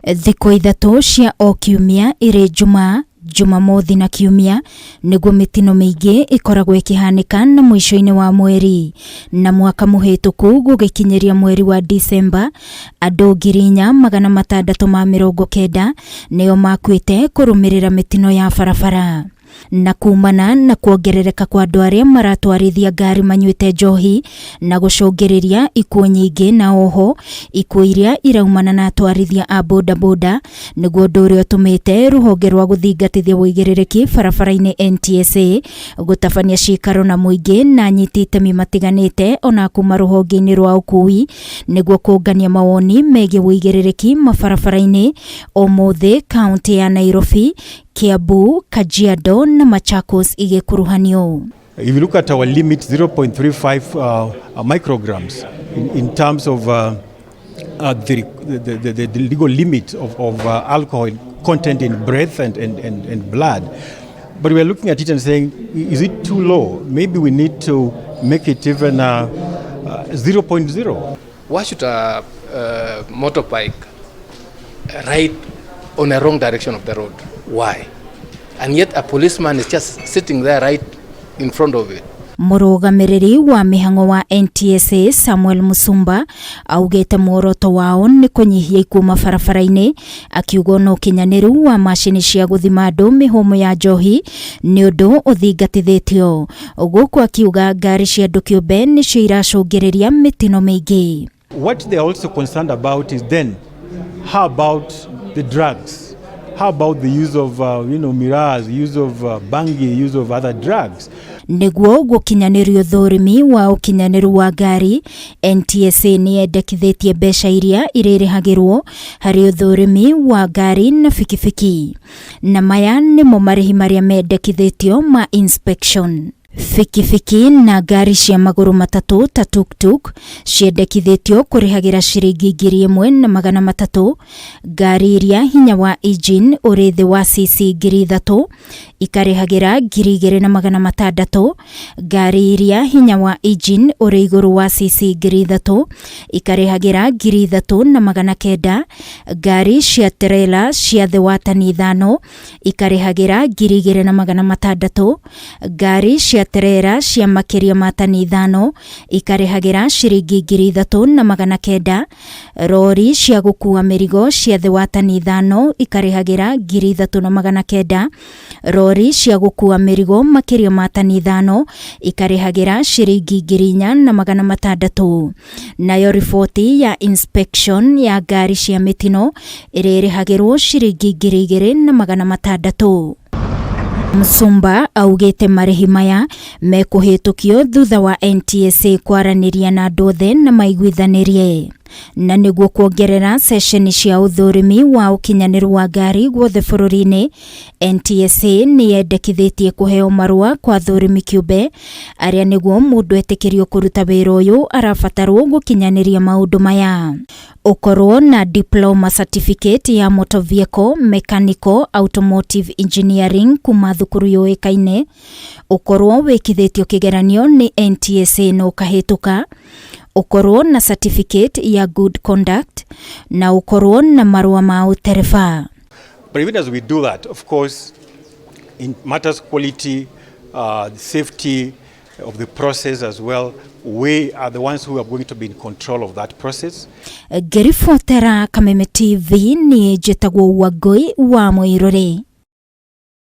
Thikũ 3 cia o kiumia irĩ Jumaa, Jumamothi na Kiumia nĩguo mĩtino mĩingĩ ĩkoragwo ĩkĩhanĩka na mũico-inĩ wa mweri. Na mwaka mũhĩtũku gũgĩkinyĩria mweri wa Disemba, andũ 4690 nĩo makuĩte kũrũmĩrĩra mĩtino ya barabara. Na kumana na kuongerereka kwa andũ arĩa maratwarithia ngari manyuĩte njohi na gũcũngĩrĩria ikuũ nyingĩ, na oho ikuũ iria iraumana na atwarithia a bodaboda, nĩguo ũndũ ũrĩa ũtũmĩte rũhonge rwa gũthingatithia ũigĩrĩrĩki barabara-inĩ NTSA gũtabania cikaro na mũingĩ na anyiti itemi matiganĩte ona kuma rũhonge-inĩ rwa ũkui nĩguo kũngania mawoni megiĩ ũigĩrĩrĩki mabarabara-inĩ. Ũmũthĩ kaunti ya Nairobi, Kiambu, Kajiado na Machakos igĩkuruhanio. If you look at our limit, 0.35 micrograms in terms of the legal limit of alcohol content in breath and blood. But we are looking at it and saying, is it too low? Maybe we need to make it even 0.0. Why should a motorbike ride on a wrong direction of the road? Why? And yet a policeman is just sitting there right in front of it. Mũrũgamĩrĩri wa mĩhang'o wa NTSA Samuel Musumba augĩte muoroto wao nĩ kũnyihia ikuũ mabarabara-inĩ, akiuga ona ũkinyanĩru wa macini cia gũthima andũ mĩhũmũ ya njohi nĩ ũndũ ũthingatithĩtio. Gũkũ akiuga ngari cia andũ kĩũmbe nĩcio iracũngĩrĩria mĩtino mĩingĩ. What they are also concerned about is then, how about the drugs? How about the use of miraa, use of bangi, use of other drugs? Nĩguo gũkinyanĩria ũthũrimi wa ũkinyanĩru wa ngari, NTSA nĩ yendekithĩtie mbeca iria irĩrĩhagĩrwo harĩ ũthũrimi wa ngari na bikibiki, na maya nĩmo marĩhi marĩa mendekithĩtio ma inspection. Bikibiki na ngari cia magũrũ matatũ ta tuktuk ciendekithĩtio kũrĩhagĩra ciringi 1300, ngari iria hinya wa engine ũrĩ thĩ wa cc 3000 ikarĩhagĩra 2600, ngari iria hinya wa engine ũrĩ igũrũ wa cc 3000 ikarĩhagĩra 3900, ngari cia terela cia thĩ wa tani 5 ikarĩhagĩra 2600, ngari cia terera cia makĩria ma tani 5 ikarĩhagĩra ciringi 3900, rori cia gũkua mĩrigo cia thĩ wa tani 5 ikarĩhagĩra 3900, rori cia gũkua mĩrigo makĩria ma tani 5 ikarĩhagĩra ciringi 4600. Nayo riboti ya inspection ya ngari cia mĩtino ĩrĩrĩhagĩrwo ciringi 2600. Musumba augĩte marĩhi maya mekũhĩtũkio thutha wa NTSA kwaranĩria na andũ othe na maiguithanĩrie. Na nĩguo kuongerera ceceni cia ũthũrimi wa ũkinyanĩru wa ngari guothe bũrũri-inĩ, NTSA nĩ yendekithĩtie kũheo marũa kwa athũrimi kĩũmbe arĩa nĩguo mũndũ etĩkĩrio kũruta wĩra ũyũ arabatarwo gũkinyanĩria maũndũ maya: ũkorwo na diploma certificate ya motor vehicle mechanical automotive engineering kuma thukuru yũĩkaine, ũkorwo wĩkithĩtio kĩgeranio nĩ NTSA na ũkahĩtũka, ũkorwo na certificate ya good conduct na ũkorwo na marũa ma ũtereba. But even as we do that, of course, in matters quality, safety of the process as well, we are the ones who are going to be in control of that process. Ngĩribotera Kameme TV, niĩ njĩtagwo Wangũi wa Mũirũrĩ.